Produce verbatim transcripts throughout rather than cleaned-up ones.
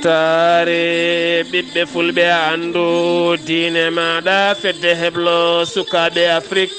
Taare ɓiɓɓe fulɓe, anndu diine maaɗa, fedde heblo sukaaɓe Afrik.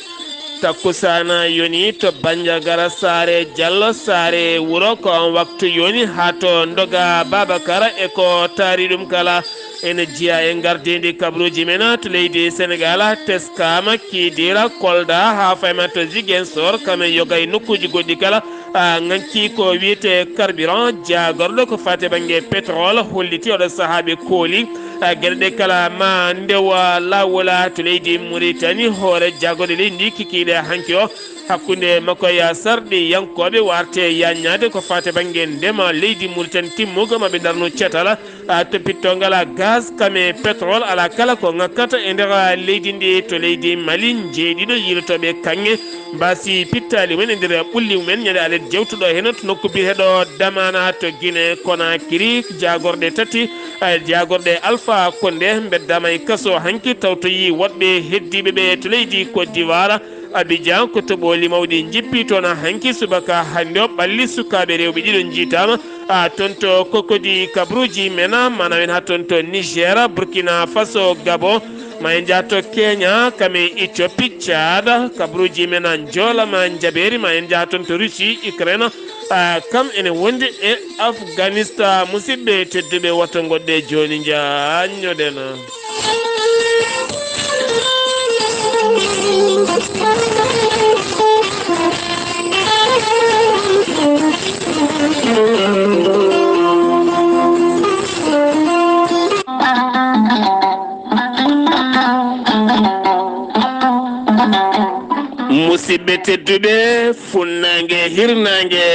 Takkusaana yoni to Banjagara, saare Jallo, saare wuro, ko on waktu yoni haa to ndoga Babakara e ko taari ɗum kala. Ene jeyaa e ngardiindi kabaruuji men to leydi Senegaal, teskaama Kidira, Kolda, haa fayma to Ziguinchor, kam e yoga e nokkuuji goɗɗi kala. A ŋaŋki ko wiyetee carburant jaagorɗo ko faati bannge pétrole, holliti oɗo sahaa ɓe kooli, a, geɗe ɗe kala ma ndewa laawol to leydi Mauritanie. Hoore jaagorɗe leydi ndi kikiiɗe hanki o hakkunde makko e sarɗiyankooɓe warte yaññaade ko faati bannge ndema leydi Mauritanie timmugo ma ɓe ndarnu cetal, a, toppitto ngal gaz kam e pétrole, alaa kala ko ŋakkata e nder leydi ndi. To leydi Mali, njeeɗiɗo yiilotooɓe kaŋŋe mbaasi pittaali mumen e nder ɓulli mumen ñande alet jewtuɗo heno to nokku biyeteeɗo Damaana to Guinée Conakry. Jaagorɗe tati, eh, jaagorɗe Alpha Condé mbeddaama e kaso hanki, tawtoyi woɗɓe heddiiɓe ɓe to leydi Côte d'Ivoire. Abidjan, ko toɓooli mawɗi njippi toon hanki subaka hannde o, ɓalli sukaaɓe rewɓe ɗiɗo njiitaama. A, toon to Cocody kabaruuji men, mana en haa toon to Niger, Burkina Faso, Gabon, ma en njaah to Kenya, kam e Éthiopie, Tchad, kabaruuji men njoolama njabeeri, ma en njaah toon to Russie, Ukraine, a, kam ene wondi e Afghanistan. Musidɓe tedduɓe, wata ngoɗɗe jooni, njaanñoɗen. Musidɓe tedduɓe, funnaange, hirnaange,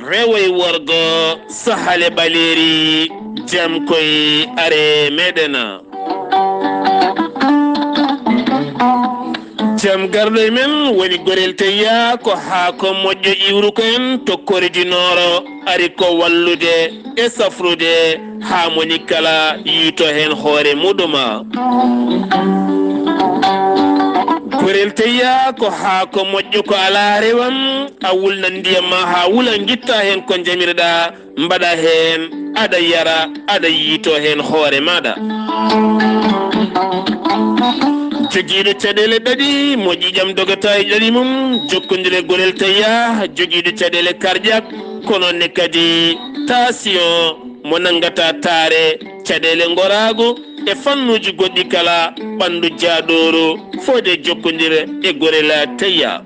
rewo e worgo, sahale ɓaleeri, jam koy are meɗen. Jam garɗo e men woni gorel teyya, ko haako moƴƴo iwruko en to Kori du Nord, ari ko wallude e safrude haa moni kala yiito heen hoore muɗum. Gorel teyya ko haako moƴƴo, ko alaa rewam, a wulna ndiyam ma haa wula, ngitta heen ko njamirɗa, mbaɗa heen, aɗa yara, aɗa yiito heen hoore maaɗa. Jogiiɗo caɗeele ɗaɗi, mo ƴiiƴam dogata e ɗaɗi mum, jokkondire gorel teyya, jogiiɗo caɗeele cardiaque, ko noon ne kadi tension, mo nanngata taare, caɗeele ngoraagu, e fannuuji goɗɗi kala, ɓanndu jaaɗooru, fode jokkondire e gorel teyya.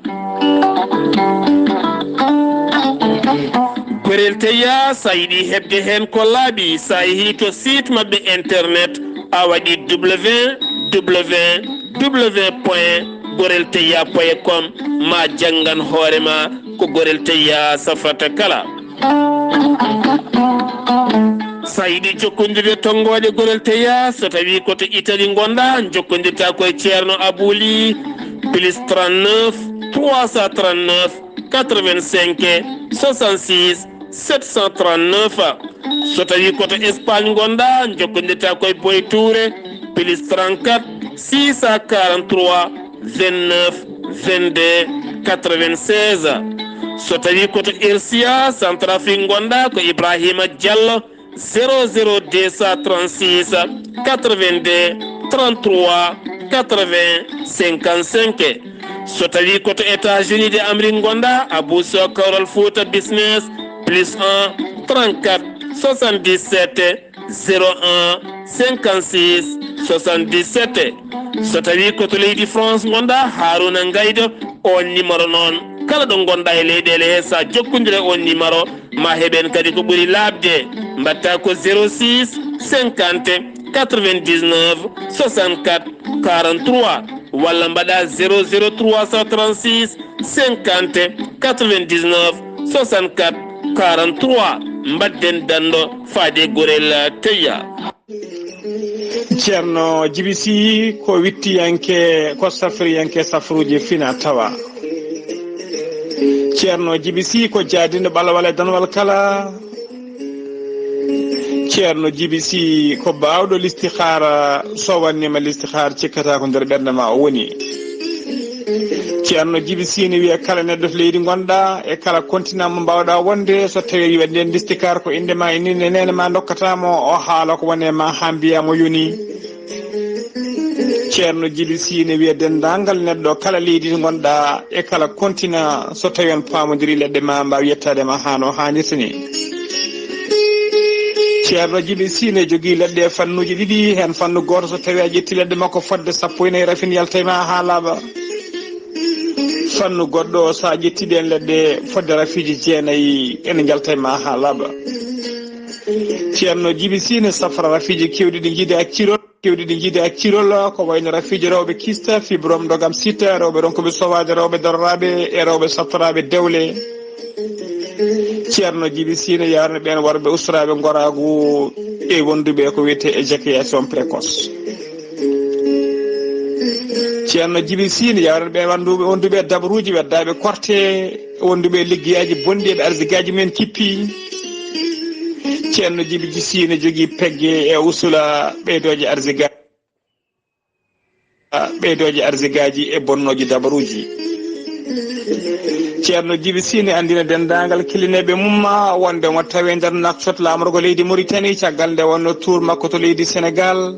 Gorel teyya, so a yiɗi heɓde heen ko laaɓi, so a yehii to site maɓɓe internet, a waɗi w w w point gorel teyya point com, ma janngan hoore ma ko gorel teyya safrata kala. So a yiɗi jokkondirde tonngoode gorel teyya, so tawii ko to Italie ngonɗa, jokkondirta ko e Ceerno Abuli, plus trente-neuf, trois cent trente-neuf, quatre-vingt-cinq, soixante-six, sept cent trente-neuf. So tawii ko to Espagne ngonɗa, jokkondirta ko e Boy Touré, plus trente-quatre, six cent quarante-trois, vingt-neuf, vingt-deux, quatre-vingt-seize. So tawii ko to Irsiya, Centrafrique ngonɗa, ko Ibrahima Diallo, zéro zéro deux cent trente-six, quatre-vingt-deux, trente-trois, quatre-vingts, cinquante-cinq. So tawii ko to États-Unis de Amérique ngonɗa, Abou Sow Kawral Fouta Business, plus un, trente-quatre, soixante-dix-sept, zéro un, cinquante-six, soixante-dix-sept. So tawii ko to leydi France ngonɗa, Haruna Ngaydo, on numéro noon, kala ɗo ngonɗa e leyɗeele he, so a jokkondire on numéro, ma heɓen kadi ko ɓuri laaɓde. Mbaɗta ko zéro six, cinquante, quatre-vingt-dix-neuf, soixante-quatre, quarante-trois, walla mbaɗa zéro zéro trois cent trente-six, cinquante, quatre-vingt-dix-neuf, soixante-quatre, quarante-trois. Mbaɗden danndo faade gorel teyya. Ceerno Jibi Sy ko wittiyanke, ko safriyanke safruuji fina tawa. Ceerno Jibi Sy ko jaadinɗo ɓalawal e danwal kala. Ceerno Jibi Sy ko baawɗo listihaara, so wannima listihaara cikkata ko nder ɓernde ma o woni. Ceerno Jibi Sine wiya kala neɗɗo to leydi ngonɗa e kala continent mo mbawɗa wonde, so tawi wiya nden ndistikar ko inde ma e nine nene ma dokkata mo, o haala ko wone ma ha mbiya mo yoni. Ceerno Jibi Sine wiya denndaangal neɗɗo kala leydi ngonɗa e kala continent, so tawi on paamodiri leɗɗe ma mbawi yettade ma hano hanirta ni. Ceerno Jibi Sine jogii leɗɗe e fannuuji ɗiɗi, heen fannu gooto so tawii a ƴettii leɗɗe makko fodde sappo e nayi rafin yalta e ma haa laaɓa. Fannu goɗɗo o so a ƴettii ɗeen leɗɗe fodde rafiiji jeenayi ene njalta e ma haa laaɓa. Ceerno Jibi Sine safra rafiiji keewɗi ɗi njiida e cirol. Kewɗi ɗi njiida e cirol, ko wayno rafiiji rewɓe kista, fibrome, ndogam sita, rewɓe ronkuɓe sowade, rewɓe daroraaɓe e rewɓe saftoraaɓe dewle. Ceerno Jibi Sine yaarani ɓeen worɓe ustoraaɓe ngoraagu e wonduɓe ko wiyetee éjaculation précoce. Ceerno Jibi Sine yaarani ɓeen wonduɓe, wonduɓe dabaruuji weddaaɓe korte, wonduɓe liggeyaaji bonɗi e ɓe arsigaaji men kippi. Ceerno Jibi Sine jogii pegge e usula ɓeydooje arsiga-, ɓeydooje arsigaaji e bonnooji dabaruuji. Ceerno Jibi Sine anndina denndaangal kilineeɓe mum wonde omo tawee nder Nouakchott laamorgo leydi Mauritanie, caggal nde wonno tour makko to leydi Sénégal.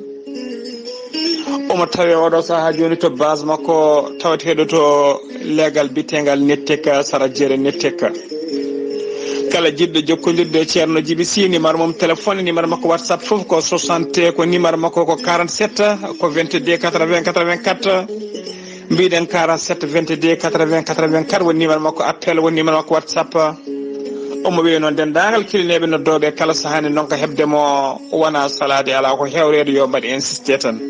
Omo tawee oɗo sahaa jooni to base makko tawateeɗo to leegal biyeteegal Netteka, sara jeere Netteka. Kala jiɗɗo jokkondirde e Ceerno Jibi Sy, numéro mum téléphone, numéro makko WhatsApp fof ko soixante, ko numéro makko ko quarante-sept, ko vingt-deux quatre-vingts quatre-vingt-quatre. Mbiɗen quarante-sept vingt-deux quatre-vingts quatre-vingt-quatre woni numéro makko appel, woni numéro makko WhatsApp. Omo wiya noon denndaangal kilineeɓe noddooɓe kala sahaa ne ndonka heɓde mo, wona salaade alaa ko hewreede, yo mbaɗ insisté tan.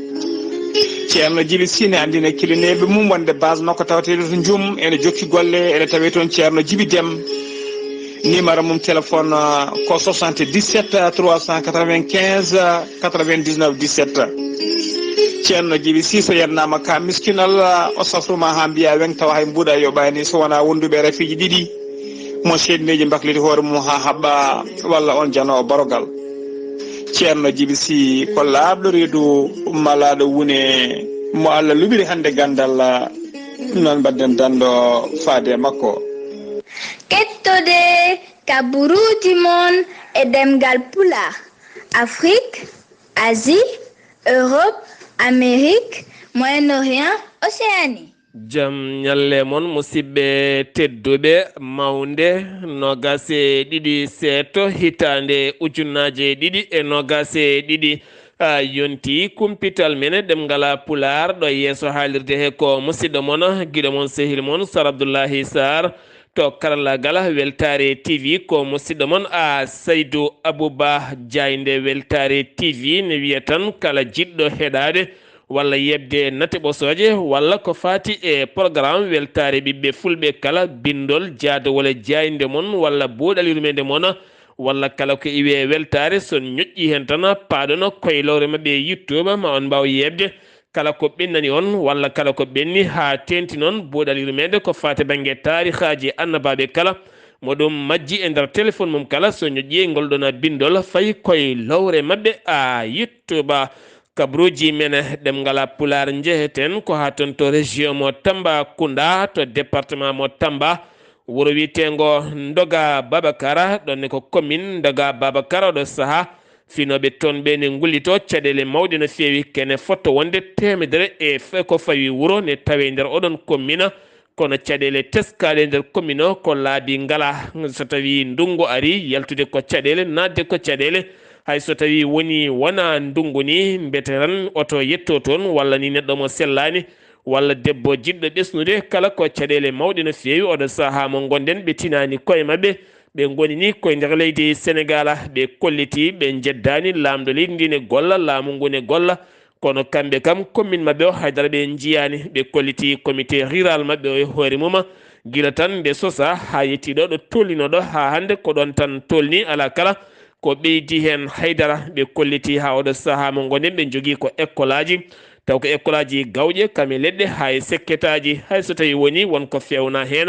Ceerno Jibi Sy ne anndina kilineeɓe mum wonde base makko tawateeɗo to Njum ene jokki golle, ene tawee toon Ceerno Jibi Dem. Numéro mum téléphone, uh, ko soixante-dix-sept trois cent quatre-vingt-quinze quatre-vingt-dix-neuf dix-sept. Ceerno Jibi Sy so yennaama ka miskinal, o safruma haa mbiya weŋ tawa hay mbuuɗa yoɓaani so wonaa wonduɓe rafiiji ɗiɗi. Mo seedneeji mbakliti hoore mum haa haɓɓa walla on janoowo barogal. Ceerno Jibi Sy ko laaɓɗo reedu malaaɗo wune mo Allah luɓiri hannde ganndal, noon mbaɗden danndo faade e makko. Kettode kaburuuji mon e ɗemngal Pulaar, Afrik, Asie, Europe, Amérique, Moyen-Orient, Océanie. Jam ñalle mon, musidɓe tedduɓe, mawnde noogaas e ɗiɗi seeto, hitaande ujunnaaje ɗiɗi e noogaas e ɗiɗi, a, yonti kumpital men ɗemngal Pulaar ɗo yeeso haalirde he ko musidɗo mon, giɗo mon, sehil mon, Sar Abdullahi Sarr. To karallagal Weltaare T V ko musidɗo mon a Saydu Abuba Jaaynde. Weltaare T V ne wiya tan kala jiɗɗo heɗaade walla yeɓde nate ɓosooje walla ko faati e programme Weltaare Ɓiɓɓe Fulɓe kala, bindol, jaadowol e jaaynde mon walla buuɗal yurmeende mon walla kala ko iwi e Weltaare, so on ñoƴƴii heen tan paaɗon koylowre maɓɓe e YouTube ma on mbaaw yeɓde. Kala ko ɓennani on walla kala ko ɓenni haa teenti noon buuɗal yurmeende ko faati bannge taarihaaji annabaaɓe kala, mo ɗum majji e nder téléphone mum kala, so ñoƴƴi ngol ɗoon bindol fayi koye lowre maɓɓe a yittuɓa. Kabruuji men ɗemngal Pulaar njeheten ko haa toon to région mo Tambacounda, to département mo Tamba, wuro wiyeteengo Ndoga Babakara, ɗoon ne ko commune Ndoga Babakara, oɗo sahaa finooɓe toon ɓe ne ngullitoo caɗeele mawɗe no feewi, kene fotto wonde teemedere e f-, ko fawi wuro ne tawee nder oɗon commune, kono caɗeele teskaaɗe nder commune o ko laabi ngalaa. So tawii ndunngu arii, yaltude ko caɗeele, naatde ko caɗeele. Hay so tawii wonii wonaa ndunngu nii, mbete tan oto yetto toon, walla nii neɗɗo mo sellaani, walla debbo jiɗɗo ɓesnude, kala ko caɗeele mawɗe no feewi. Oɗo sahaa mo ngonɗen, ɓe tinaani koye maɓɓe, ɓe ngoni nii koye nder leydi Senegaal, ɓe kollitii, ɓe njeddaani laamɗo leydi ndi ne golla, laamu ngu ne golla, kono kamɓe kam, commune maɓɓe o, haydara ɓe njiyaani, ɓe kollitii comité rural maɓɓe o e hoore mum, gila tan nde sosaa haa yettii ɗo, ɗo tolnino ɗo, haa hannde ko ɗoon tan tolni, alaa kala ko ɓeydi heen haydara. Ɓe kollitii haa oɗo sahaa mo ngonɗen, ɓe njogii ko ekkolaaji, taw ko ekkolaaji gawƴe, kam e leɗɗe, haa e sekketaaji, hay so tawii wonii won ko feewnaa heen,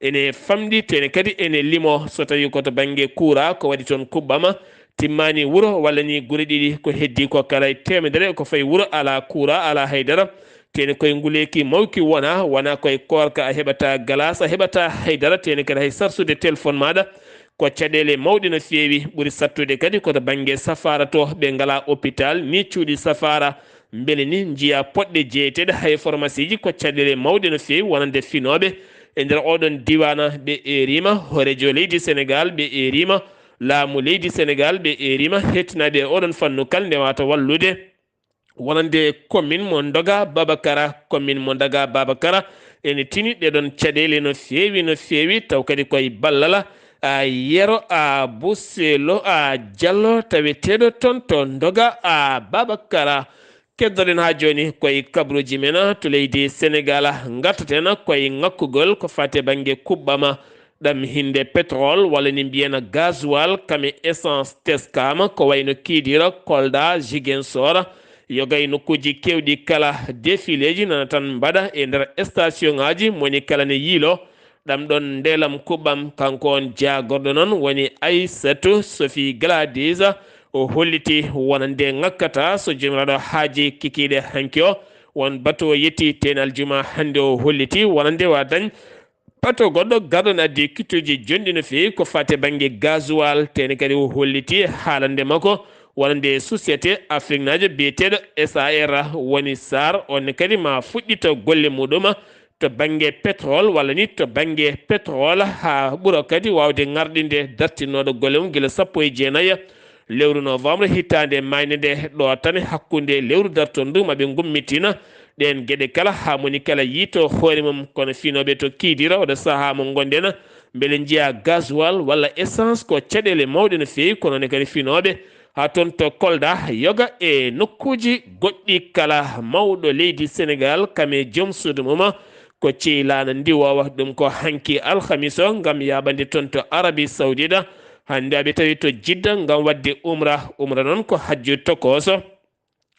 ene famɗi, tene kadi ene limo. So tawii ko to bannge kuuraa, ko waɗi toon kuɓɓama, timmaani wuro walla nii gure ɗiɗi, ko heddii ko kala e teemedere ko fayi wuro alaa kuuraa, alaa haydara. Tene koye nguleeki mawki wona, wona koye koorka a heɓata galas, a heɓata haydara, tene kadi hay sarsude téléphone maɗa. Ko caɗeele mawɗe no feewi, ɓuri sattude kadi ko to bannge safaara to, ɓe ngala hôpital, ni cuuɗi safaara. Mbele ni njiya poɗɗe jeeyeteeɗe hay pharmacie ji, ko caɗeele mawɗe no feewi wonande finooɓe e nder oɗon diiwaana. Ɓe eerima hooreejo leydi Senegal, ɓe eerima laamu leydi Senegal, ɓe eerima hettinaɓe e oɗon fannu kala nde wata wallude. Wonande commune mo Ndoga Babakara, commune mo Ndoga Babakara, ene tini ɗeɗon caɗeele no feewi, no feewi, taw kadi koye ballala, a, Yero, a, Buselo, a, Jallo, taweteeɗo toon to Ndoga, a, Babakara. Keddoɗen haa jooni koye kabruuji men to leydi Senegal, ngartaten koye ŋakkugol ko faati e bannge kuɓɓam. Ɗam hinde pétrole walla ni mbiyen gasoil, kam e essence teskama ko wayno Kidira, Kolda, Ziguinchor, yoga e nokkuuji keewɗi kala. Défileji nana tan mbaɗa e nder station ngaji, moni kala ne yiilo ɗam ɗon ndelam kuɓɓam. Kanko on jaagorɗo noon woni Aissatou Sophie Gladys, o holliti wonande ŋakkata so jomiraɗo haaji kikiiɗe hanki o. Won bato yetti ten aljuma hannde, o holliti wonande wa dañ bato goɗɗo garɗo ne addi kittuji jonɗi no feewi ko faati e bannge gasoil, tene kadi o holliti haalande makko wonande société afrique naajo biyeteeɗo S A R woni sar, on kadi ma fuɗɗito golle muɗum to bannge pétrole walla ni to bannge pétrole, haa ɓura kadi waawde ŋarɗinde dartinnooɗo golle mum gila sappo e jeenayi lewru novembre hitaande maayde nde, ɗo tan e hakkunde lewru dartondu maɓe ngummitina ɗeen geɗe kala, haa moni kala yiito hoore mum. Kono finooɓe to Kidira, oɗo sahaa mo ngonɗen, mbele njiya gasoil walla essence ko caɗeele mawɗe no feewi, kono ne kadi finooɓe haa toon to Kolda, yoga e nokkuuji goɗɗi kala. Mawɗo leydi Senegal, kam e joom suudu mum, ko ceylana ndiwoowa. Ɗum ko hanki alhamis o ngam yaaɓande toon to Arabie Saoudite. Hannde aɓe tawi to Jidda ngam waɗde umra. Umra noon ko hajju tokooso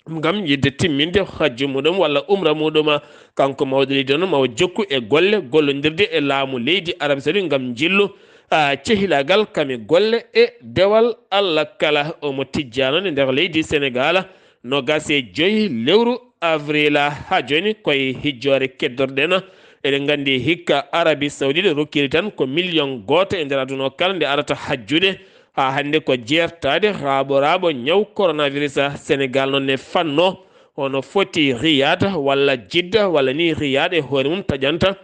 ngam yiɗde timminde hajju muɗum walla umra muɗum. Kanko mawɗo leydi noon mawo jokku e golle gollondirde e laamu leydi Arabie Saoudite ngam njillu, a, cehilaagal kam e golle e dewal Allah kala. Omo tijjaa noon e nder leydi Senegal, noogaas e joy lewru avril. Haa jooni koye hijjoore keddorɗen. Eɗen nganndi hikka Arabie Saoudite rokkiri tan ko million gooto e nder aduna o kala nde arata hajjude. Haa hannde ko jeertaade raaɓo raaɓo ñaw coronavirus. Senegal noon ne fanno, hono foti Riyad walla Jidda walla ni Riyad e hoore mum taƴanta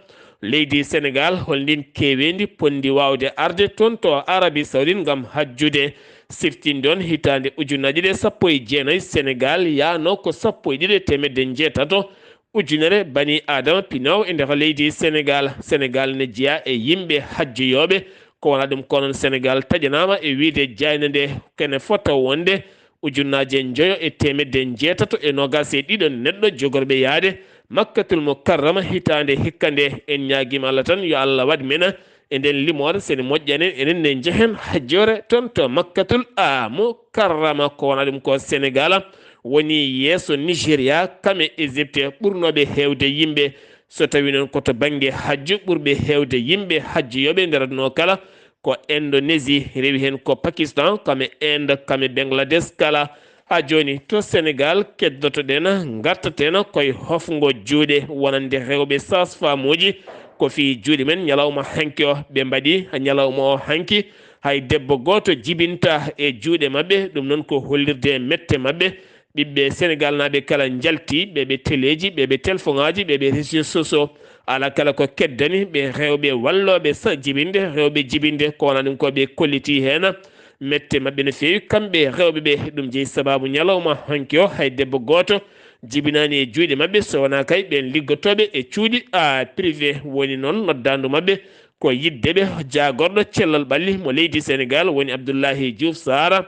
leydi Senegal, hol ndin keeweendi ponndi waawde arde toon to Arabie Saoudite ngam hajjude. Siftinde on, hitaande ujunnaji ɗe sappo e jeenayi, Senegal yaano ko sappo e ɗiɗi e teemedde njeetato ujunere bani Adama pinoowo e nder leydi Senegal. Senegal ne jeyaa e yimɓe hajjoyooɓe. Ko wonaa ɗum, ko noon Senegal taƴanaama e wiyde jaaynde nde kene fota wonde ujunnaaje njoyo e teemedde njeetato e noogaas e ɗiɗo neɗɗo jogorɓe yahde Makkatul Mukarrama hitaande hikka nde. En ñaagiima Allah tan yo Allah waɗ men e nden limoore, so ene moƴƴani en, enen ne njehen hajjoore toon to Makkatul, a, Mukarrama. Ko wonaa ɗum, ko Senegal woni yeeso Nigeria, kam e Égypte, ɓurnooɓe heewde yimɓe. So tawii noon ko to bannge hajju, ɓurɓe heewde yimɓe hajjoyooɓe nder aduna o kala ko Indonésie, rewi heen ko Pakistan, kam e Inde, kam e Bangladesh kala. Haa jooni to Senegal keddotoɗen, ngartaten koye hofngo juuɗe wonande rewɓe sage-femme uji. Ko fii juuɗe men ñalawma hanki o, ɓe mbaɗi ñalawma o hanki, hay debbo gooto jibinta e juuɗe maɓɓe. Ɗum noon ko hollirde mette maɓɓe. Ɓiɓɓe Senegal naaɓe kala njalti, ɓe ɓe teleeji, ɓe ɓe telefoŋaaji, ɓe ɓe réseaux sociaux. Alaa kala ko keddani ɓe rewɓe wallooɓe sa-, jibinde, rewɓe jibinde, ko wonaa ɗum ko ɓe kolliti heen mette maɓɓe no feewi. Kamɓe rewɓe ɓe, ɗum jeyi sabaabu ñalawma hanki o, hay debbo gooto jibinaani e juuɗe maɓɓe, so wonaa kay ɓeen liggotooɓe e cuuɗi, a, privé. Woni noon noddaandu maɓɓe ko yiɗde ɓe jaagorɗo cellal ɓalli mo leydi Senegal, woni Abdullahi Diouf Sarr.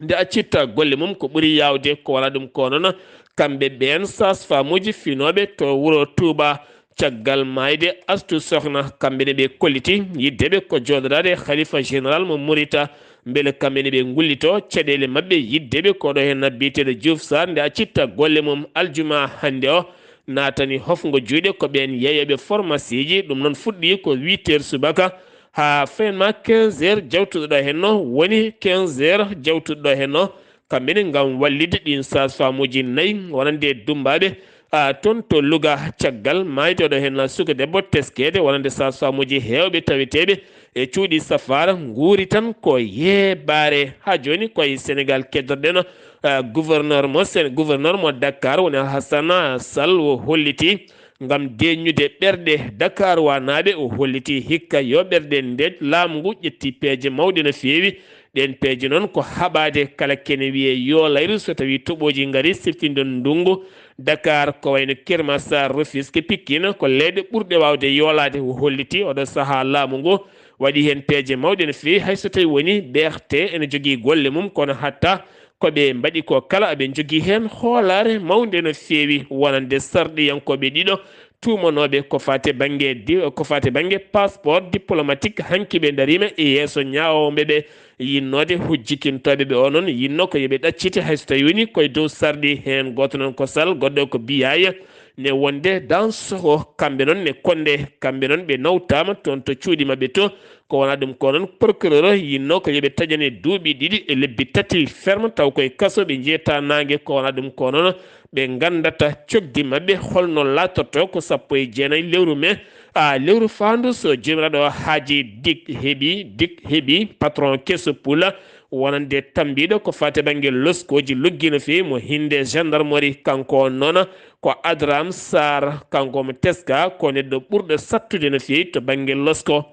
Nde accitta golle mum, ko ɓuri yaawde ko wonaa ɗum ko noon, kamɓe ɓeen sage-femme uji finooɓe to wuro Touba, caggal maayde Astu Sohna, kamɓe ne ɓe kolliti yiɗde ɓe ko jooɗodaade Khalifa Général mo Murita, mbele kamɓe ne ɓe ngullito caɗeele maɓɓe yiɗde ɓe. Ko ɗo heen biyeteeɗo Diouf Sarr, nde accitta golle mum aljuma hannde o, naatani hofngo juuɗe ko ɓeen yeeyooɓe pharmacie ji. Ɗum noon fuɗɗi ko huit heures subaka haa fenma quinze heures jawtuɗo ɗo henno, woni quinze heures jawtuɗo ɗo henno, kamɓe ne ngam wallitde ɗiin sage-femme uji nayi wonande dummbaaɓe, a, toon to Louga, caggal maayde oɗo heen suka debbo teskeede wonande saasaamuuji heewɓe taweteeɓe e cuuɗi safaara, nguuri tan ko yeebaare. Haa jooni ko e Senegaal keddorɗen, a, gouverneur mo Sen-, gouverneur mo Dakar woni Alhassane Sall o hollitii ngam deeƴnude ɓerɗe Dakar waanaaɓe, o hollitii hikka yo ɓerɗe ndeeƴ. Laamu ngu ƴetti peeje mawɗe no feewi. Ɗeen peeje noon ko haɓaade kala kene wiyee yoolayru so tawii toɓooji ngarii siftinde ndunngu Dakar, ko wayno Kër Massar, Rufisque, Pikine, ko leyɗe ɓurɗe waawde yoolaade. O hollitii oɗo sahaa laamu ngu waɗi heen peeje mawɗe no feewi, hay so tawii woni B R T ene jogii golle mum, kono hatta ko ɓe mbaɗi ko kala, aɓe njogii heen hoolaare mawnde no feewi, wonande sarɗiyankooɓe ɗiɗo tuumanooɓe ko faati bannge di-, ko faati bannge passeport diplomatique. Hanki ɓe ndariima e yeeso ñaawooɓe ɓe yinnoode. Hujjikintooɓe ɓe o noon yinno ko yo ɓe ɗaccite hay so tawii woni koye dow sarɗi. Heen gooto noon ko Sall, goɗɗo ko Biyaye, ne wonde Dansokho. Kamɓe noon ne Konde, kamɓe noon ɓe nawtaama toon to cuuɗi maɓɓe to. Ko wonaa ɗum ko noon, procureur yinno ko yo ɓe taƴane duuɓi ɗiɗi e lebbi tati ferme, taw koye kaso ɓe njeyta naange. Ko wonaa ɗum ko noon, ɓe nganndata cogdi maɓɓe holno laatorto ko sappo e jeenayi lewru mee, a, lewru faandu. So Joomiraaɗo haajii, dik heɓi, dik heɓi patron keso pula wonande tambiiɗo ko faati bannge loskooji luggi no feewi mo hinnde gendarmerie. Kanko on noon ko Adram Sarr, kanko mo teska ko neɗɗo ɓurɗo sattude no feewi to bannge losko.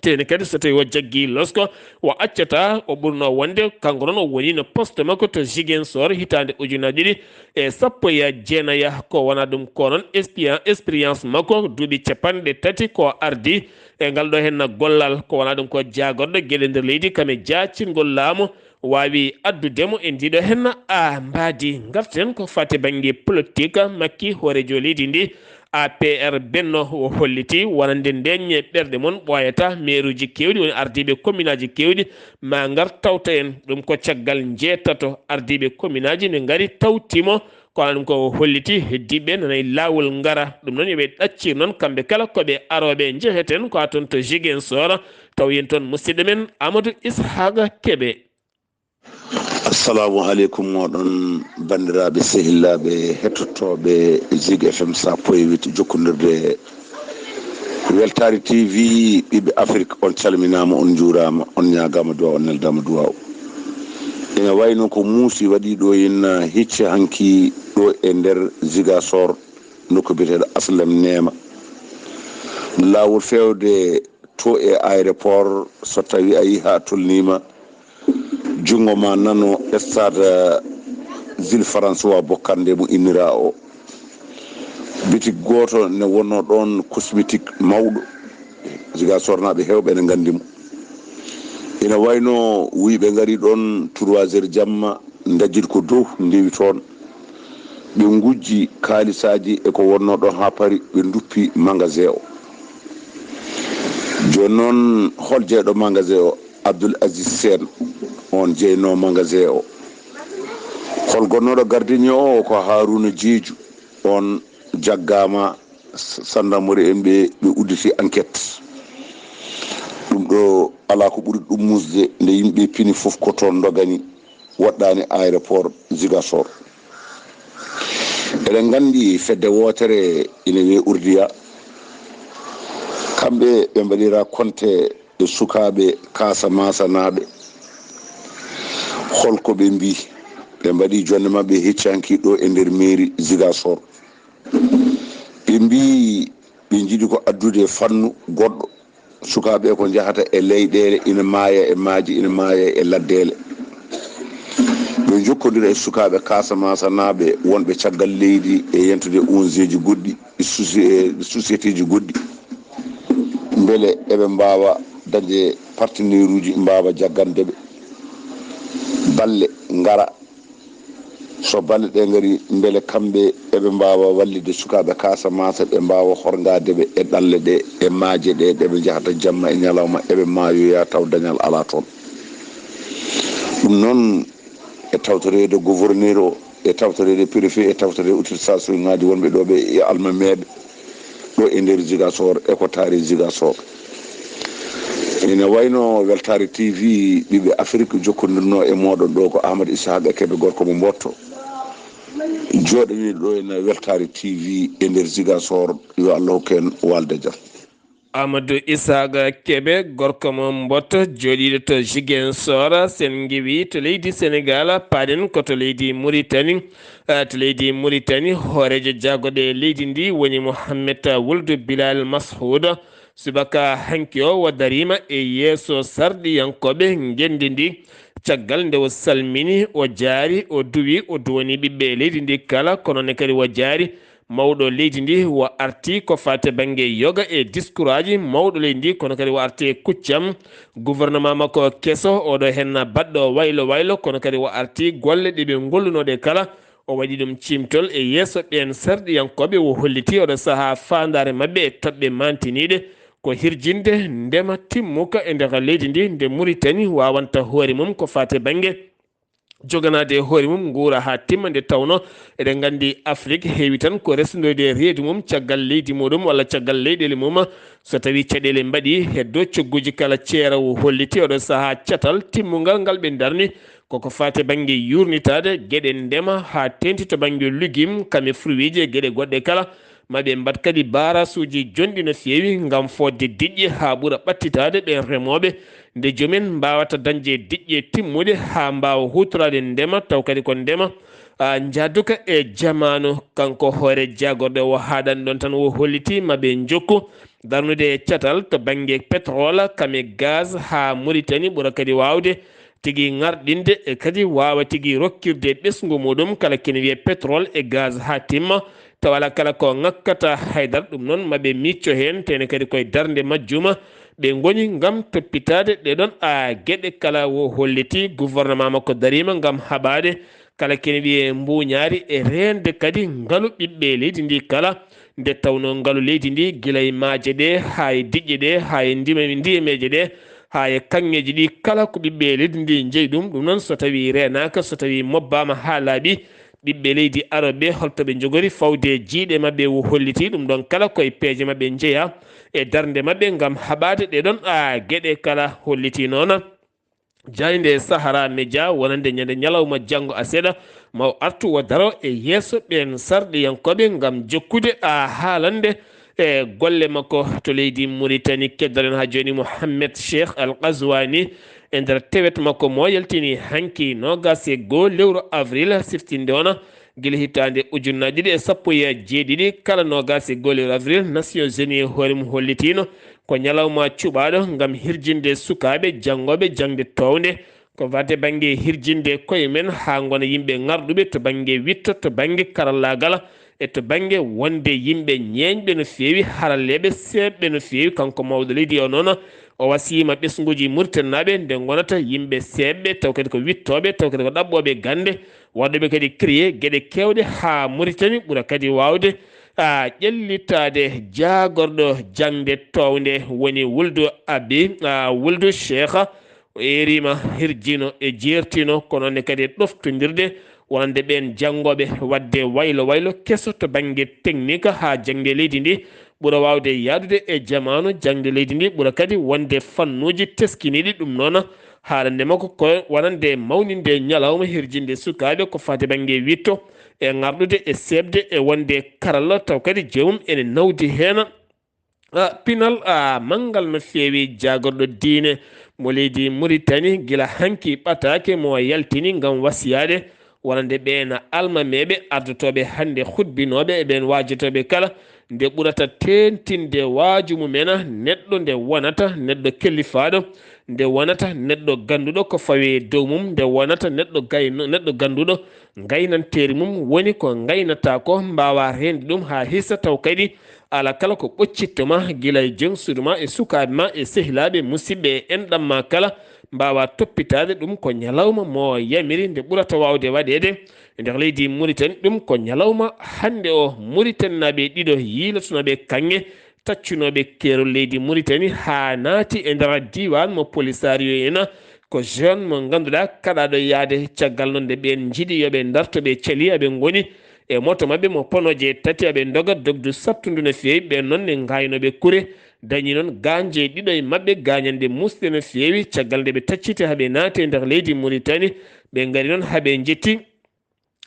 Teni kadi so tawii o jaggii losko, o accata, o ɓurno wonde kanko noon o woni no poste makko to Ziguinchor hitaande ujunaaji ɗiɗi e sappo e jeenayi. Ko wonaa ɗum ko noon, experience makko duuɓi capanɗe tati ko ardi e ngal ɗo henna gollal. Ko wonaa ɗum ko jaagorɗo geɗe nder leydi kam e jaacingol laamu waawi addude mo e ndiɗo henna a mbaadi. Ngarten ko faati bannge politique. Makki, hooreejo leydi ndi, A P R Benno o holliti wonande ndeeƴne ɓerɗe mon ɓooyata. Meeruuji keewɗi, woni ardiiɓe kominaaji keewɗi, ma ngar tawta en. Ɗum ko caggal njeetato ardiiɓe kominaaji ne ngari tawti mo. Ko wonaa ɗum ko o holliti, heddiiɓe nana e laawol ngara. Ɗum noon yo ɓe ɗaccir noon kamɓe kala ko ɓe arooɓe. Njeheten ko haa toon to Ziguinchor, taw yen toon musidɗo men Amadou Ishaqa Kebe. Assalamu aleykum moɗon banndiraaɓe sehillaaɓe hettotooɓe Zig F M sappo e huit jokkondirde Weltaare T V. Ɓiɓɓe Afrik, on calminaama, on njuuraama, on ñaagaama duwaaw, on neldaama duwaaw. Ina wayno ko muusi waɗi ɗo ina hicci hanki ɗo e nder Ziguinchor, nokku biyeteeɗo Aslem Neema. Laawol feewde to e aéroport, so tawi a yi ha tolnima, junngo ma nano stade Jules François Bocandé mo innira o. Bitik gooto ne wonno ɗon, cosmétique mawɗo. Ziguinchor naaɓe heewɓe ene nganndi mo. Ina wayno wuyɓe ngari ɗon trois heures jamma, ndajjiti ko dow, ndewi toon. Ɓe ngujji kaalisaaji e ko wonnoo ɗon haa pari, ɓe nduppi magasin o. Jooni noon, hol jeyɗo magasin o? Abdoul Aziz Sène, oon jeynoo magasin o. Hol gonnooɗo gardien o? Ko Harouna Diédhiou, oon jaggaama, gendarmerie en ɓe, ɓe udditi enquête. Ɗum ɗo alaa ko ɓuri ɗum musde, nde yimɓe pini fof ko toon ndogani, woɗɗaani aéroport Ziguinchor. Eɗen nganndi fedde wootere ina wiyee Urdiya. Kamɓe ɓe mbaɗira konte e sukaaɓe Kaasamaasa naaɓe. Hol ko ɓe mbii? Ɓe mbaɗi jonde maɓɓe hecci hanki ɗo e nder mairie Ziguinchor. Ɓe mbii ɓe njiɗi ko addude fannu goɗɗo. Sukaaɓe ko njahata e leyɗeele, ina maaya e maaje, ina maaya e laddeele. Ɓe njokkondira e sukaaɓe Kaasamaasa naaɓe wonɓe caggal leydi e yentude O N G ji goɗɗi, e soci-, e société ji goɗɗi. Mbele eɓe mbaawa dañde partenaire uji, mbaawa jaggande ɓe balle ngara. So balle ɗe ngari, mbele kamɓe eɓe mbaawa wallitde sukaaɓe Kaasamaasa, ɓe mbaawa horgaade ɓe e ɗalle ɗe, e maaje ɗe, ɗe ɓe njahata jamma e ñalawma, eɓe maayoya taw dañal alaa toon. Ɗum noon, e tawtoreede gouverneur o, e tawtoreede préfet, e tawtoreede autorité station ŋaaji wonɓe ɗo ɓe e almameeɓe ɗo e nder Ziguinchor, e ko taari Ziguinchor. Ina wayno Weltaare T V, Ɓiɓɓe Afrik, jokkondirnoo e mooɗon ɗo ko Ahmad Isaaqa Kebe, gorko mo Mbootto. Jooɗaniiɗo ɗo ene weltaare T V e nder Ziguinchor, yo Allah hokku en waalde jam. Amadou Isaaga Kebe, gorko mo Mboto, jooɗiiɗo to Ziguinchor, sen ngiwi to leydi Senegal, paaɗen ko to leydi Mauritanie. Eh, to leydi Mauritanie, hooreejo jaagorɗe leydi ndi woni Mohamed Wuldu Bilal Mashoud. Subaka hanki o, o dariima e yeeso sarɗiyankooɓe ngenndi ndi. Caggal nde o salmini, o jaari, o duwi, o duwani ɓiɓɓe leydi ndi kala, kono ne kadi o jaari mawɗo leydi ndi, o arti ko faati bannge yoga e diskuraaji mawɗo leydi ndi, kono kadi o arti e kuccam gouvernement makko keso, oɗo henna baɗɗo waylo waylo, kono kadi o arti golle ɗe ɓe ngollunoɗe kala. O waɗi ɗum ciimtol e yeeso ɓeen sarɗiyankooɓe, o holliti oɗo sahaa faandaare maɓɓe e toɓɓe maantiniiɗe, ko hirjinde ndema timmuka e nder leydi ndi, nde Mauritanie waawanta hoore mum ko faati bannge joganaade e hoore mum nguura haa timma, nde tawnoo eɗen nganndi Afrik heewi tan ko resndoyde e reedu mum caggal leydi muɗum walla caggal leyɗeele mum. So tawii caɗeele mbaɗii, heddo cogguuji kala ceera, o holliti oɗo sahaa catal timmungal ngal ɓe ndarni, koko faati bannge yuurnitaade geɗe ndema haa teeŋti to bannge lugim, kam e fruiiji e geɗe goɗɗe kala. Ma ɓe mbaɗ kadi baarasuuji jonɗi no feewi ngam fodde diƴƴe haa ɓura ɓattitaade ɓeen remooɓe, nde joom en mbaawata dañde diƴƴe timmuɗe haa mbaawa huutoraade ndema, taw kadi ko ndema, a, njahduka e jamaanu. Kanko hoore jaagorɗe o haaɗani ɗoon tan, o holliti ma ɓe njokku darnude e catal to bannge pétrole, kam e gaz haa Mauritanie ɓura kadi waawde tigi ŋarɗinde e kadi waawa tigi rokkirde ɓesngu muɗum kala kene wiyee pétrole e gaz haa timma, tawa alaa kala ko ŋakkata haydara. Ɗum noon, ma ɓe micco heen, tene kadi koye darnde majjuma ɓe ngoni ngam toppitaade ɗee ɗoon, a, geɗe kala. O holliti gouvernement makko dariima ngam haɓaade kala kene wiyee mbuuñaari e reende kadi ngalu ɓiɓɓe leydi ndi kala, nde tawnoo ngalu leydi ndi gila e maaje ɗe haa e diƴƴe ɗe haa e ndima-, ndiyameeje ɗe haa e kaŋŋeeji ɗi kala ko ɓiɓɓe leydi ndi njeyi ɗum. Ɗum noon, so tawii reenaaka, so tawii mobbaama haa laaɓi, ɓiɓɓe leydi arooɓe, holto ɓe njogori fawde jiiɗe maɓɓe? O holliti ɗum ɗoon kala koye peeje maɓɓe njeyaa e darnde maɓɓe ngam haɓaade ɗee ɗoon, a, geɗe kala. Holliti noon jaaynde Sahara Média wonande ñande ñalawma janngo aset, ma o artu o daro e yeeso ɓeen sarɗiyankooɓe ngam jokkude, a, haalande e golle makko to leydi Mauritanie. Keddoɗen haa jooni Mohamed Cheikh Al Ghazouani e nder tewet makko mo yaltini hanki noogaas e goo lewru avril, siftinde wona gila hitaande ujunnaaji ɗiɗi e sappo e jeeɗiɗi, kala noogaas e goo lewru avril, Nations Unies e hoore mum hollitiino ko ñalawma cuɓaaɗo ngam hirjinde sukaaɓe janngooɓe jaŋde toownde. Ko fate bannge hirjinde koye men haa ngona yimɓe ŋarɗuɓe to bannge witto, to bannge karallaagal, e to bannge wonde yimɓe ñeeñɓe no feewi, haralleeɓe seeɓɓe no feewi. Kanko mawɗo leydi o noon, o wasiima ɓesnguuji Muritaninaaɓe nde ngonata yimɓe seeɓɓe, taw kadi ko wittooɓe, taw kadi ko ɗaɓɓooɓe gannde, waɗooɓe kadi créer geɗe keewɗe haa Muritani ɓura kadi waawde, a, ƴellitaade. Jaagorɗo jaŋde toownde woni Wuldu Abi, a, Wuldu Cheikh, o eeriima, hirjino e jeertino, kono ne kadi e ɗoftondirde wonande ɓeen janngooɓe waɗde waylo waylo keso to bannge technique haa jaŋde leydi ndi ɓura waawde yahdude e jamaanu, jaŋde leydi ndi ɓura kadi wonde fannuuji teskiniiɗi. Ɗum noon, haalande makko ko wonande mawninde ñalawma hirjinde sukaaɓe ko fate bannge witto e ŋarɗude e seeɓde e wonde karalla, taw kadi joomum ene nawdi heen. A, pinal, a, manngal no feewi. Jaagorɗo diine mo leydi Muritani gila hanki ɓataake mo yaltini ngam wasiyaade wonande ɓeen almameeɓe ardotooɓe hannde, hutbinooɓe e ɓeen waajotooɓe kala, nde ɓurata teeŋtinde waaju mum en, neɗɗo nde wonata neɗɗo kellifaaɗo, nde wonata neɗɗo gannduɗo ko fawi e dow mum, nde wonata neɗɗo gayno-, neɗɗo gannduɗo ngaynanteeri mum woni ko ngaynata ko, mbaawa reende ɗum haa hisa, taw kadi alaa kala ko ɓoccitto ma gila e joom suudu ma e sukaaɓe ma e sehilaaɓe, musidɓe e enɗam ma kala, mbaawa toppitaade ɗum. Ko ñalawma mo yamiri nde ɓurata waawde waɗeede e nder leydi Muritani. Ɗum ko ñalawma hannde o Muritaninaaɓe ɗiɗo yiilotonooɓe kaŋŋe, taccunooɓe keerol leydi Muritani haa naati e nder diiwaan mo Polisario en, ko jeune mo ngannduɗaa kaɗaaɗo yahde. Caggal noon nde ɓeen njiɗi yo ɓe ndarto, ɓe cali, aɓe ngoni e moto maɓɓe mo ponooje tati, aɓe ndoga dogdu sattundu no feewi. Ɓeen noon ne ngaaynooɓe kure, dañi noon gaañje ɗiɗo e maɓɓe gaañanɗe muusɗe no feewi. Caggal nde ɓe tacciti haa ɓe naati e nder leydi Muritani, ɓe ngari noon haa ɓe njetti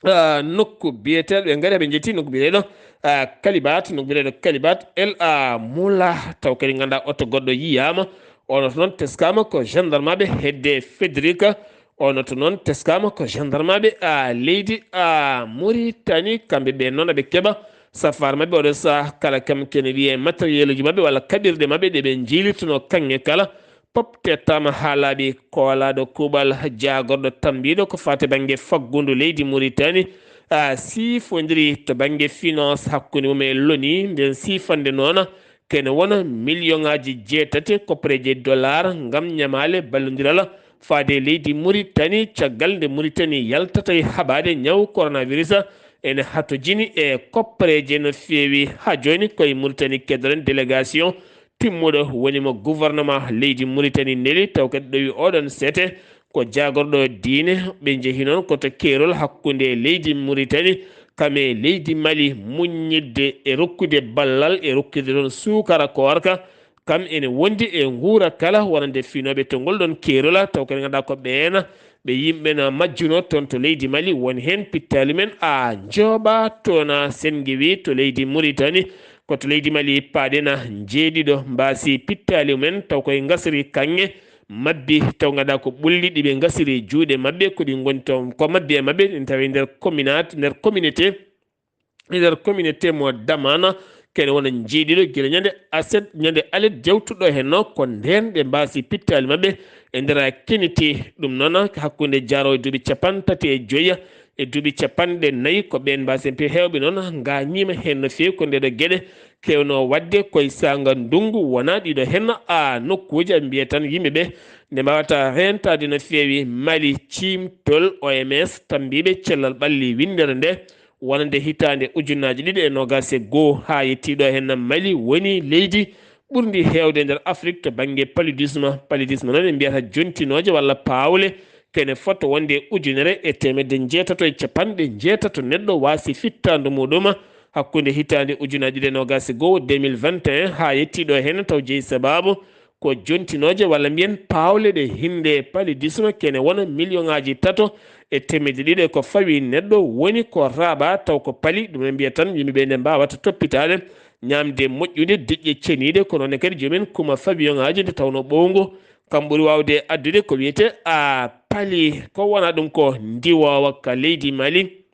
ah, nokku biyeteeɗo, ɓe ngari ɓe njetti nokku biyeteeɗo, ah, Kalibat, nokku biyeteeɗo Kalibat, El a Mula, taw kadi ngannduɗaa oto goɗɗo yiyaama, ono to noon teskaama ko gendarme ɓe hedde Federica, ono to noon teskaama ko gendarme ɓe, ah, leydi, ah, Mauritanie, kamɓe ɓe noon aɓe keɓa safaara maɓɓe oɗo saha kala kam kene wiyee matériel uji maɓɓe walla kaɓirɗe maɓɓe ɗe ɓe njiilirtuno kaŋŋe kala, pop tettaama haa laaɓi. Koolaaɗo kuuɓal jaagorɗo tambiiɗo ko faati bannge faggundu leydi Mauritanie, a siifondiri to bannge finance hakkunde mum e loni, nden siifande noona kene wona million ŋaaji jeetati koppareeji dollar ngam ñamaale ballondiral faade leydi Mauritanie, caggal nde Mauritanie yaltata e haɓaade ñaw coronavirus ene hatojini e koppareeje no feewi. Haa jooni koye Mauritanie keddoren délégation timmuɗo woni mo gouvernement leydi Mauritanie neli, taw kadi ɗowi oɗon seete ko jaagorɗo diine. Ɓe njehi noon ko to keerol hakkunde leydi Mauritanie kam e leydi Mali, muññidde e rokkude ballal e rokkude ɗon suukara koorka. Kam ene wondi e nguura kala wonande finooɓe to ngol ɗon keerol, taw kadi ngannduɗaa ko ɓeena ɓe yimɓe na majjuno toon to leydi Mali, woni heen pittaali men a njooɓa toon a Senngewi to leydi Mauritanie, ko to leydi Mali paaɗen a njeeɗiɗo mbaasi pittaali mumen, taw koye ngasri kaŋŋe mabbi, taw ngannduɗaa ko ɓulli ɗi ɓe ngasiri juuɗe maɓɓe, ko ɗi ngoni toon ko mabbi e maɓɓe, ɗin tawi e nder communauté, nder communauté, e nder communauté mo Damana, kene wona njeeɗiɗo gila ñande aset, ñande alet jawtuɗo heen no, ko ndeen ɓe mbaasi pittaali maɓɓe e nder a keniti. Ɗum noon hakkunde jaaro e duuɓi capanɗe tati e joyi e duuɓi capanɗe nayi ko ɓeen mbaasi pe heewɓe noon ngaañiima heen no feewi. Ko ndeeɗo geɗe keewno waɗde koye saanga ndunngu wona ɗiɗo heen a nokkuuji a mbiya tan yimɓe ɓe nde mbawata reentaade no feewi. Mali, ciimtol O M S tambiiɓe cellal ɓalli winndere nde wonande hitaande ujunnaaji ɗiɗi e noogaas e goo haa yettii ɗo heen Mali woni leydi ɓurndi heewde nder Afrik to bannge paludisme. Paludisme noon ɓe mbiyata jontinooje walla paawle kene fota wonde ujunere e teemedde njeetato e capanɗe njeetato neɗɗo waasi fittaandu muɗum hakkunde hitaande ujunnaaji ɗiɗi e noogaas e goo, deux mille vingt et un, haa yettii ɗo heen taw jeyi sabaabu ko jontinooje walla mbiyen paawle ɗe hinnde paludisme kene wona million ŋaaji tato e teemedde ɗiɗi ko fawi neɗɗo woni ko raaɓa taw ko pali. Ɗum en mbiyat tan yimɓe ɓe nde mbaawata toppitaade ñaamde moƴƴude, diƴƴe ceniiɗe, ko noon ne kadi joomum en kuma fawiyoŋaaji nde tawnoo ɓowngu kam ɓuri waawde addude ko wiyetee a pali, ko wona ɗum ko ndiwoowa ka leydi Mali.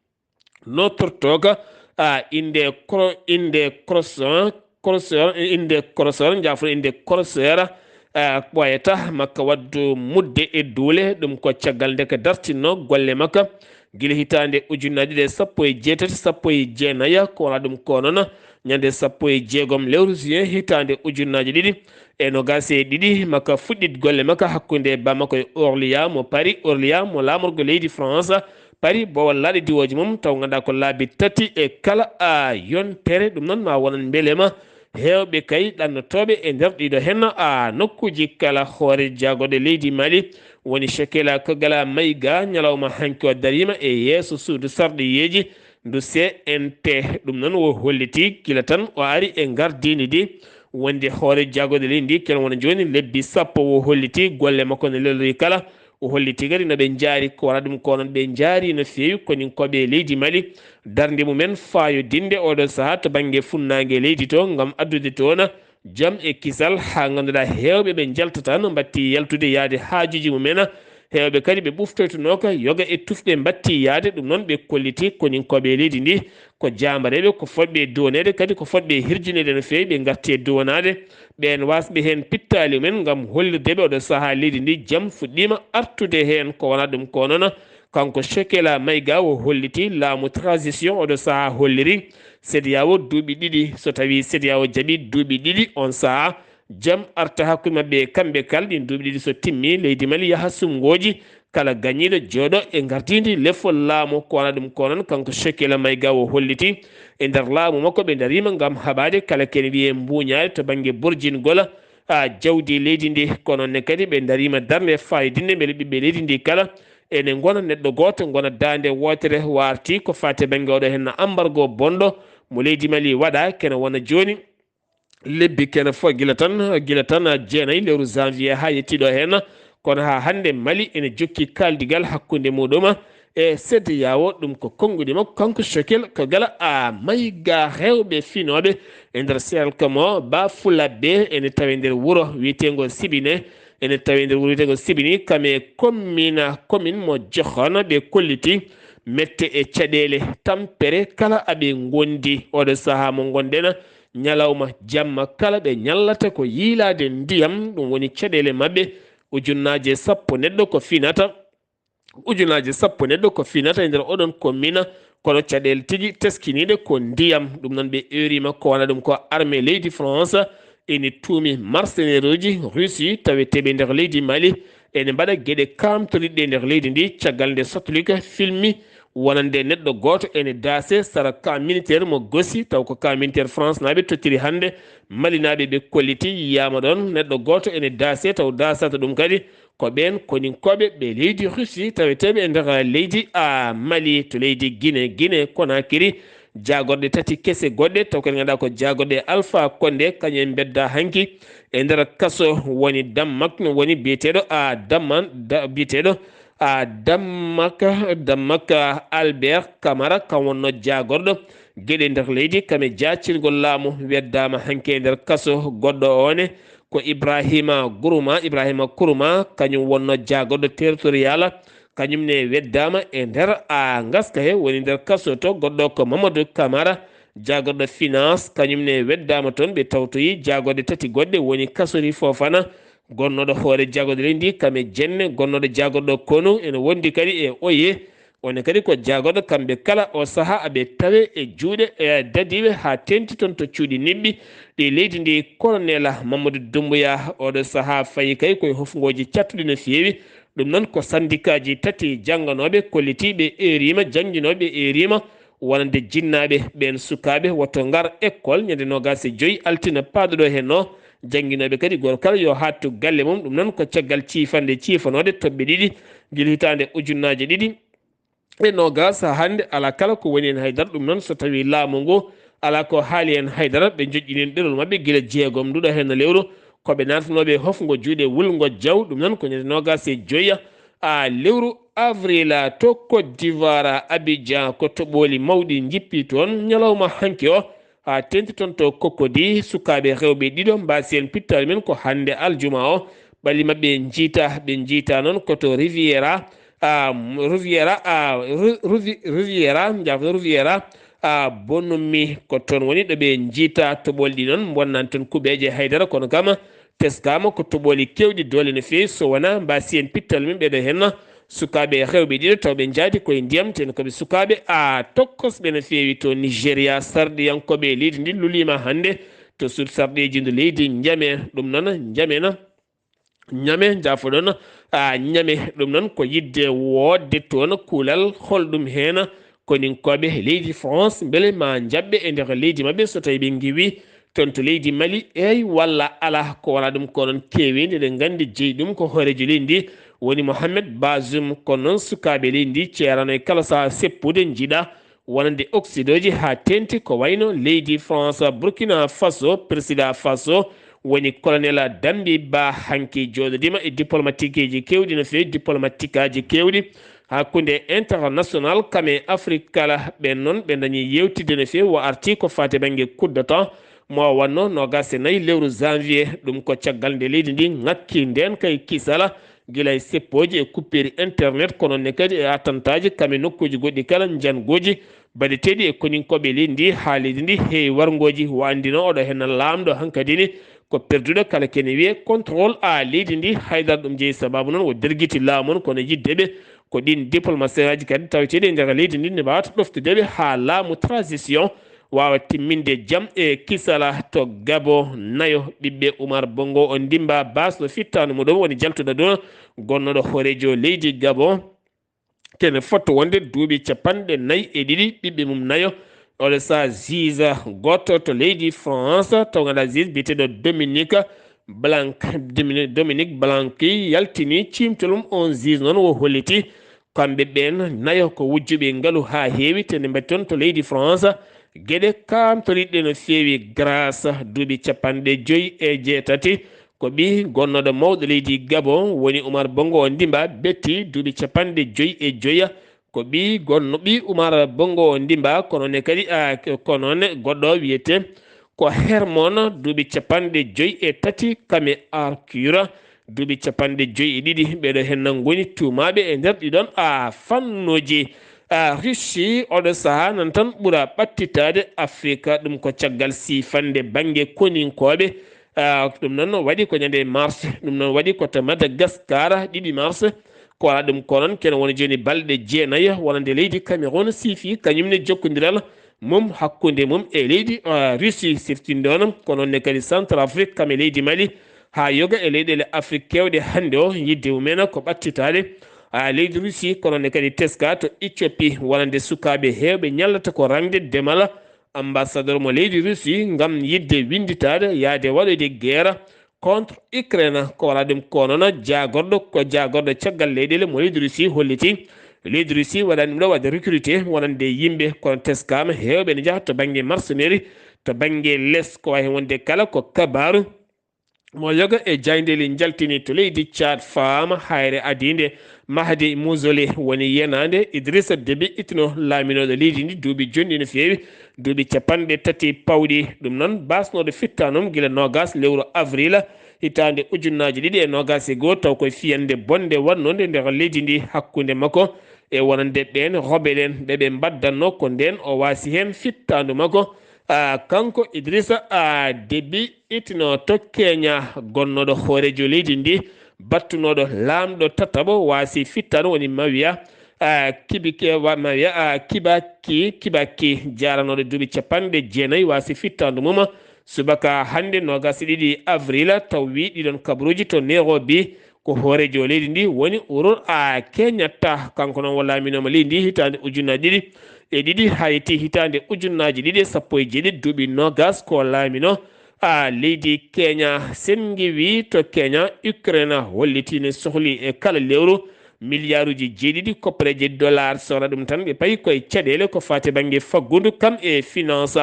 Nottortooka a innde cro-, innde croissant, croissant, innde croissant, njaafo innde croissant, a ɓooyata makka waɗdu mudde e duule. Ɗum ko caggal nde ka dartinno golle makka gila hitaande ujunnaaji ɗe sappo e jeetati, sappo e jeenaya, ko wona ɗum ko noon ñande sappo e jeegom lewru juin hitaande ujunnaaji ɗiɗi e noogaas e ɗiɗi makka fuɗɗit golle makka hakkunde Bamako e Orlia mo Paris, Orlia mo laamorgo leydi France, Paris boowal laaɗe diwooje mum, taw ngannduɗaa ko laabi tati e kala a yontere. Ɗum noon ma wonan mbelema heewɓe kay ɗannotooɓe e nder ɗiɗo heen a nokkuuji kala. Hoore jaagorɗe leydi Mali woni Shekela Kogala Mayga ñalawma hanki o dariima e yeeso suudu sarɗiyeeji ndu C N T. Ɗum noon o holliti gila tan o ari e ngardiindi ndi wonde hoore jaagorɗe leydi ndi ken wona jooni lebbi sappo o holliti golle makko no lelori kala. O holliti kadi no ɓe njaari ko wona ɗum ko noon ɓe njaari no feewi koninkooɓe e leydi Mali darnde mumen faayodinde oɗo sahaa to bannge funnaange leydi to ngam addude toon jam e kisal haa ngannduɗaa heewɓe ɓe njaltata no mbatti yaltude yaade haajuuji mumen. Heewɓe kadi ɓe ɓuftoytunooka yoga e tufɗe mbatti yaade ɗum noon ɓe kolliti koninkooɓe e leydi ndi ko jaambareeɓe, ko fotɓe duwaneede kadi ko fotɓe hirjineede no feewi ɓe ngarti e duwanaade ɓeen waasɓe heen pittaali mumen ngam hollirde ɓe oɗo sahaa leydi ndi jam fuɗɗiima artude heen. Ko wona ɗum ko noon kanko Shekela Mayga o holliti laamu transition oɗo sahaa holliri CEDEAO duuɓi ɗiɗi, so tawii CEDEAO jaɓi duuɓi ɗiɗi on sahaa jam arta hakkunde maɓɓe e kamɓe kala. Ɗin duuɓi ɗiɗi so timmi leydi Mali yaha suɓngooji kala gañiiɗo jooɗo e ngardiindi lefol laamu. Ko wona ɗum ko noon kanko Shekela Mayga o holliti e nder laamu makko ɓe ndariima ngam haɓaade kala kene wiyee mbuuñaare to bannge burjingol a jawdi leydi ndi. Ko noon ne kadi ɓe ndariima darnde faayodinde mbele ɓiɓɓe leydi ndi kala ene ngona neɗɗo gooto, ngona daande wootere. Warti ko faati bannge oɗo heen embargo bonɗo mo leydi Mali waɗa kene wona jooni lebbi kene fof gila tan, gila tan jeenayi lewru janvier haa yettii ɗo heen. Kono haa hannde Mali ene jokki kaaldigal hakkunde muɗum e CEDEAO. Ɗum ko konnguɗi makko kanko Choquel ko gila a mayga rewɓe finooɓe e nder C R L K mo ba Fulabbe ene tawi nder wuro wiyeteengo Sibine. Ene tawi nder wuro wiyeteengo Sibini kam e commune commune mo Joxoon. Ɓe kolliti mette e caɗeele tampere kala aɓe ngondi. Oɗo sahaa mo ngonɗen, ñalawma jamma kala ɓe ñallata ko yiilaade ndiyam, ɗum woni caɗeele maɓɓe. Ujunnaaje sappo neɗɗo ko finata, ujunnaaje sappo neɗɗo ko finata e nder oɗon commune, kono caɗeele tigi teskiniiɗe ko ndiyam. Ɗum noon ɓe eeriima ko wona ɗum ko armée leydi France ene tuumi mercenaire uji Russie taweteeɓe nder leydi Mali ene mbaɗa geɗe kaamtoriɗɗe nder leydi ndi. Caggal nde Satluka filmi wonande neɗɗo gooto ene daase sara camp militaire mo Gosi, taw ko camp militaire France naaɓe tottiri hannde Malinaaɓe. Ɓe kolliti yiyaama ɗoon neɗɗo gooto ene daase, taw daasata ɗum kadi ko ɓeen koninkooɓe ɓe leydi Russie taweteeɓe e nder leydi a Mali to leydi Guinée, Guinée Conakry. Jaagorɗe tati kese goɗɗe taw kadi ngannduɗaa ko jaagorɗe Alpha Condé, kañum en mbedda hanki e nder kaso woni Dammak, woni biyeteeɗo a Damman, da-, biyeteeɗo a Dammak, Dammak Albert Camara, kam wonno jaagorɗo geɗe nder leydi, kam e jaacirgol laamu weddaama hanki e nder kaso. Goɗɗo oone ko Ibrahima Guruma, Ibrahima Kuruma, kañum wonno jaagorɗo territorial, kañum ne weddaama e nder a ngaska he woni nder kaso to. Goɗɗo ko Mamadou Camara, jaagorɗo finance, kañum ne weddaama toon. Ɓe tawtoyi jaagorɗe tati goɗɗe woni Kasori Fofana, gonnooɗo hoore jaagorɗe leydi ndi, kam e Jenne, gonnooɗo jaagorɗo konu, ene wondi kadi e Oye. One kadi ko jaagorɗo kamɓe kala o sahaa aɓe tawe e juuɗe e dadiiɓe haa teenti toon to cuuɗi niɓɓi ɗi leydi ndi. Colonel Mamadou Doumbouya oɗo sahaa fayi kay koye hofngooji cattuɗi no feewi. Ɗum noon ko sandikaaji tati jannganooɓe kollitiiɓe eeriima, jannginooɓe eeriima wonande jinnaaɓe ɓeen sukaaɓe woto ngar école ñande noogaas e joy altine paaɗo ɗo heen o. Jannginooɓe kadi gooto kala yo haattu galle mum. Ɗum noon ko caggal ciifande ciifanoode toɓɓe ɗiɗi gila hitaande ujunnaaje ɗiɗi e noogaas haa hannde alaa kala ko woni heen haydara. Ɗum noon so tawii laamu ngu alaa ko haali heen haydara, ɓe njoƴƴini ɗerol maɓɓe gila jeegom nduɗo heen lewru. Ko ɓe naatnooɓe hofngo juuɗe wulngo jaw, ɗum noon ko ñande noogaas e joya a lewru avril to Côte d'Ivoire, Abidjan, ko toɓooli mawɗi njippi toon ñalawma hanki o. Haa teeŋti toon to Cocody, sukaaɓe rewɓe ɗiɗo mbaasi heen pittaali mum ko hannde aljuma o. Ɓalli maɓɓe njiita, ɓe njiita noon ko to Riviera, a, Riviera, a, Ru-, Ruvi-, Riviera, njaafo Riviera, a, Bonumi, ko toon woni ɗo ɓe njiita toɓooli ɗi noon, mbonnaani toon kuɓeeje haydara, kono kam teskaama ko toɓooli keewɗi doole no feewi, so wonaa mbaasi heen pittaali mum ɓeɗo heen. Sukaaɓe rewɓe ɗiɗo taw ɓe njaadi koye ndiyam, teno ko ɓe sukaaɓe a tokkosɓe no feewi to Nigeria. Sarɗiyankooɓe e leydi ndi luliima hannde to suudu sarɗiiji ndu leydi Njame. Ɗum noon Njame na, Njame, njaafoɗon, a, Njame. Ɗum noon ko yiɗde woodde toon kuulal holɗum heen koninkooɓe leydi France, mbele ma njaɓɓe e nder leydi maɓɓe so tawii ɓe ngiwi toon to leydi Mali, eey walla alaa. Ko wala ɗum ko noon keewii, nde ɗen nganndi jeyi ɗum ko hooreejo leydi ndi woni Mohamed Bazoum. Kono noon sukaaɓe leydi ndi ceerano e kala sahaa seppude njiɗa wonande oksidoji haa teeŋti ko wayno leydi France. Burkina Faso, Président Faso woni Colonel Dambi Ba hanki jooɗodiima e diplomatikeeji keewɗi no feewi, diplomatikaaji keewɗi hakkunde international kam e Afrique kala. Ɓeen noon ɓe dañi yeewtidde no feewi, o arti ko faati bannge coup d'état mo wonno noogaas e nayi lewru janvier. Ɗum ko caggal nde leydi ndi ŋakki ndeen kay kisala, gila e seppooji e coupure internet, kono ne kadi e attantaaji kam e nokkuuji goɗɗi kala, njannguuji baɗeteeɗi e koninkooɓe leydi ndi haa leydi ndi heewi warngooji. O anndino oɗo heen laamɗo hankadi ni ko perduɗo kala kene wiyee contrôle a leydi ndi. Haydara ɗum jeyi sababu noon o dergiti laamu on, kono yiɗde ɓe ko ɗiin diplomatie aji kadi taweteeɗi e nder leydi ndi ne mbaawata ɗoftude ɓe haa laamu transition waawa timminde jam e kisala to Gabon. Nayo ɓiɓɓe Umar Bongo o ndimba baasɗo fittaandu muɗum woni jaltuɗo ɗum gonnooɗo hooreejo leydi Gabon. Kene fotto wonde duuɓi capanɗe nayi e ɗiɗi, ɓiɓɓe mum nayo. Oɗo saha juge gooto to leydi France, taw ngannduɗaa juge biyeteeɗo Dominique Blanc, Dominique, Dominique Blanqui yaltini ciimtol mum. On juge noon o holliti kamɓe ɓeen nayo ko wujjuɓe ngalu haa heewi, te nde mbaɗi toon to leydi France geɗe kaamtoriɗɗe no feewi. Grâce, duuɓi capanɗe joyi e jeetati, ko ɓii gonnooɗo mawɗo leydi Gabon woni Umar Bongo Ondimba, betti duuɓi capanɗe joyi e joya. ko ɓii gonno, ɓii Umar Bongo Ndimba, kono ne kadi, a, ko noon goɗɗo wiyetee ko Hermon, duuɓi capanɗe joyi e tati, kame Arcure, duuɓi capanɗe joyi e ɗiɗi. Ɓeeɗo heen ngoni tuumaaɓe e nder ɗiɗon, a, fannuuji. A, Russie, oɗo sahaa nan tan ɓura ɓattitaade Afrika, ɗum ko caggal siifande bannge koninkooɓe. A, ɗum noon waɗi ko ñande mars, ɗum noon waɗi ko to Madagascar, ɗiɗi mars. Ko alaa ɗum ko noon, kene woni jooni balɗe jeenayi wonande leydi Cameroun siifi kañum ne jokkondiral mum hakkunde mum e leydi, a, Russie, siftinde on ko noon ne kadi Centrafrique kam e leydi Mali, haa yoga e leyɗeele Afrik keewɗe hannde o, yidde mumen ko ɓattitaade, a, leydi Russie, ko noon ne kadi teska to Éthiopie wonande sukaaɓe heewɓe ñallata ko raŋde demal. Ambassadeur mo leydi Russie ngam yidde winnditaade yaade waɗoyde guerre contre Ukraine. Ko wala ɗum ko noon jaagorɗo, ko jaagorɗo caggal leyɗeele mo leydi Russie holliti. Leydi Russie waɗani ɗum ɗo waɗde recruté wonande yimɓe, kono teskaama heewɓe ne njaha to bannge mercenaire, to bannge les, ko wayi heen wonde kala ko kabaaru mo yoga e jayndeli njaltini to leydi Tchad, faama hayre adiinde. Mahdi Muzole woni yenaande Idrissa Déby Itno, laaminooɗo leydi ndi duuɓi jonɗi no feewi, duuɓi capanɗe tati pawɗi. Ɗum noon, baasnooɗo fittaanum gila noogas lewru avril hitaande ujunnaaji ɗiɗi e noogas e goo, taw koye fiyande bonde waɗnoonde nder leydi ndi hakkunde makko e wonande ɓeen hoɓe ɗen ɓe ɓe mbaddannoo ko ndeen o waasi heen fittaandu makko. A, kanko Idrissa, a, Déby Itno to Kenya, gonnooɗo hooreejo leydi ndi, battunooɗo laamɗo tataɓo waasi fittaandu woni Mawia, a, Kibike, wa-, Mawia, a, Kibaki, Kibaki, jaaranooɗo duuɓi capanɗe jeenayi waasi fittaandu mum. Subaka hannde noogas e ɗiɗi avril taw wi ɗiɗon kabaruuji to Nairobi, ko hooreejo leydi ndi woni Uhuru a Kenyatta. Kanko noon o laaminooma leydi ndi hitaande ujunnaaji ɗiɗi e ɗiɗi haa yetti hitaande ujunnaaji ɗiɗi e sappo e jeeɗiɗi, duuɓi noogas ko laamino a leydi Kenya. Sen ngiwi to Kenya, Ukraine holliti ne sohli e kala lewru miliyaaruuji jeeɗiɗi koppareeje dollar. Sona ɗum tan ɓe payi koye caɗeele ko faati bannge faggudu kam e finance.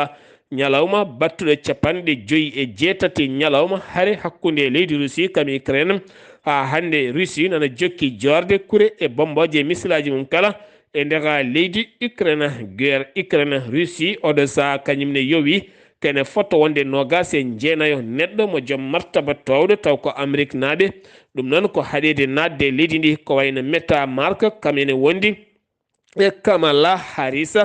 Ñalawma battuɗo capanɗe joyi e jeetati ñalawma hare hakkunde leydi Russie kam Ukraine. Haa hannde Russie nana jokki joorde kure e bommbooje e misilaaji mum kala e nder leydi Ukraine. Guerre Ukraine Russie oɗo sahaa kañum ne yowi kene foto wonde noogas e jeenayo neɗɗo mo joom martaba toowɗo taw ko Amérique naaɓe. Ɗum noon ko haɗeede naatde e leydi ndi ko wayno Meta Mark kam ene wondi e Kamala Harris,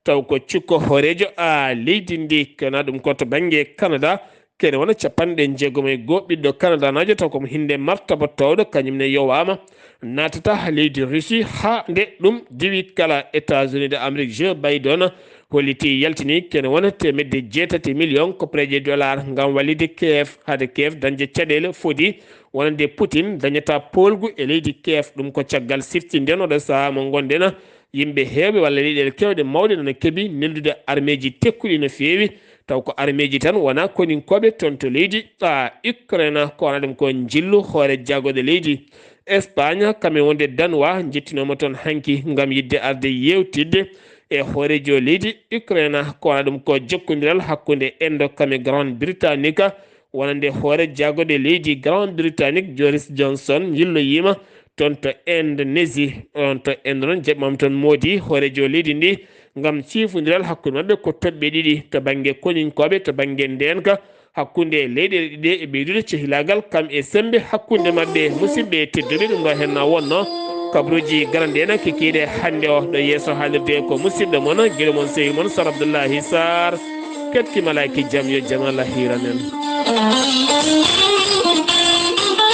taw ko cukko hooreejo a leydi ndi. Kena ɗum ko to bannge Canada, kene wona capanɗe jeegom e goo ɓiɗɗo Canada naajo, taw komo hinde martaba toowɗo, kañum ne yowaama naatata leydi Russie haa nde ɗum diwi kala. États-Unis de Amérique, Joe Biden holliti yaltini kene wona teemedde jeetati million koppareeje dollar ngam wallitde Kiev, hade Kiev dañde caɗeele foti wonande Putin dañata poolgu e leydi Kiev. Ɗum ko caggal sifti nden oɗo sahaa mo ngonɗen, yimɓe heewɓe walla leyɗeele keewɗe mawɗe nana keɓi neldude armeeji tekkuɗi no feewi, taw ko armeeji tan wona koninkooɓe toon to leydi a Ukraine. Ko wona ɗum ko njillu hoore jagooɗe leydi Espagne, kam e wonde Danwa njettinooma toon hanki ngam yiɗde arde yeewtidde e hooreejo leydi Ukraine. Ko wona ɗum ko jokkondiral hakkunde Endo kam e Grande Britannique, wonande hoore jagooɗe leydi Grande Britannique, Boris Johnson, yilloyiima toon to Indonésie. On to Inde noon, jaɓɓiima toon moodi hooreejo leydi ndi ngam ciifondiral hakkunde maɓɓe ko toɓɓe ɗiɗi to bannge koninkooɓe, to bannge ndeenka hakkunde leyɗeele ɗiɗe e ɓeydude cehilaagal kam e semmbe hakkunde maɓɓe. Musidɓe tedduɓe, ɗum ɗo heen na wonno kabaruuji garande en kikiiɗe hannde o. Ɗo yeeso haalirde ko musidɗo mon, giɗo mon, sehil mon, Sar Abdullahi Sar. Ketki malaaki jam, yo jam Allah hiiran en.